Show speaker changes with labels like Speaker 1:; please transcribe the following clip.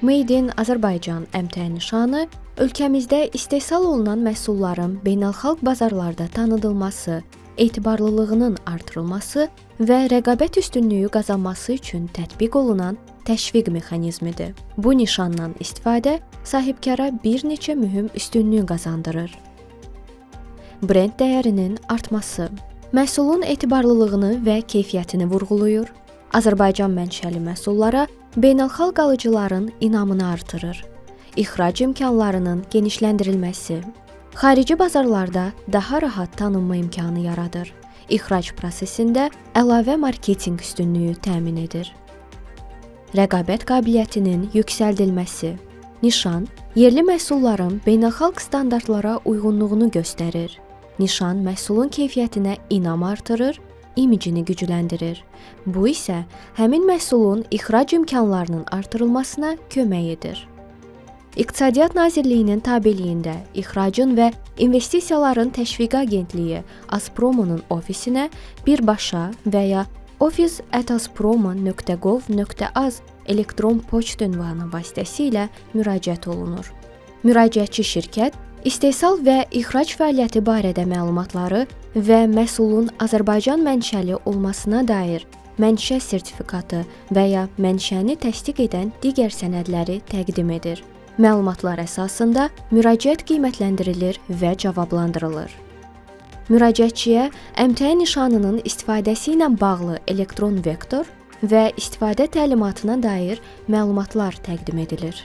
Speaker 1: Made in Azərbaycan əmtəə nişanı ölkəmizdə istehsal olunan məhsulların beynəlxalq bazarlarda tanıdılması, etibarlılığının artırılması və rəqabət üstünlüyü qazanması üçün tətbiq olunan təşviq mexanizmidir. Bu nişandan istifadə sahibkara bir neçə mühüm üstünlük qazandırır. Brend dəyərinin artması, məhsulun etibarlılığını və keyfiyyətini vurğulayır, Azərbaycan mənşəli məhsullara beynəlxalq alıcıların inamını artırır. İxrac imkanlarının genişləndirilməsi, xarici bazarlarda daha rahat tanınma imkanı yaradır. İxrac prosesində əlavə marketinq üstünlüyü təmin edir. Rəqabət qabiliyyətinin yüksəldilməsi. Nişan yerli məhsulların beynəlxalq standartlara uyğunluğunu göstərir. Nişan məhsulun keyfiyyətinə inam artırır, imicini gücləndirir. Bu isə həmin məhsulun ixrac imkanlarının artırılmasına kömək edir. İqtisadiyyat Nazirliyinin tabeliyində İxracın və İnvestisiyaların Təşviqi Agentliyi Azpromo-nun ofisinə birbaşa və ya office@azpromo.gov.az elektron poçt ünvanı vasitəsilə müraciət olunur. Müraciətçi şirkət istehsal və ixrac fəaliyyəti barədə məlumatları və məhsulun Azərbaycan mənşəli olmasına dair mənşə sertifikatı və ya mənşəni təsdiq edən digər sənədləri təqdim edir. Məlumatlar əsasında müraciət qiymətləndirilir və cavablandırılır. Müraciətçiyə əmtəə nişanının istifadəsi ilə bağlı elektron vektor və istifadə təlimatına dair məlumatlar təqdim edilir.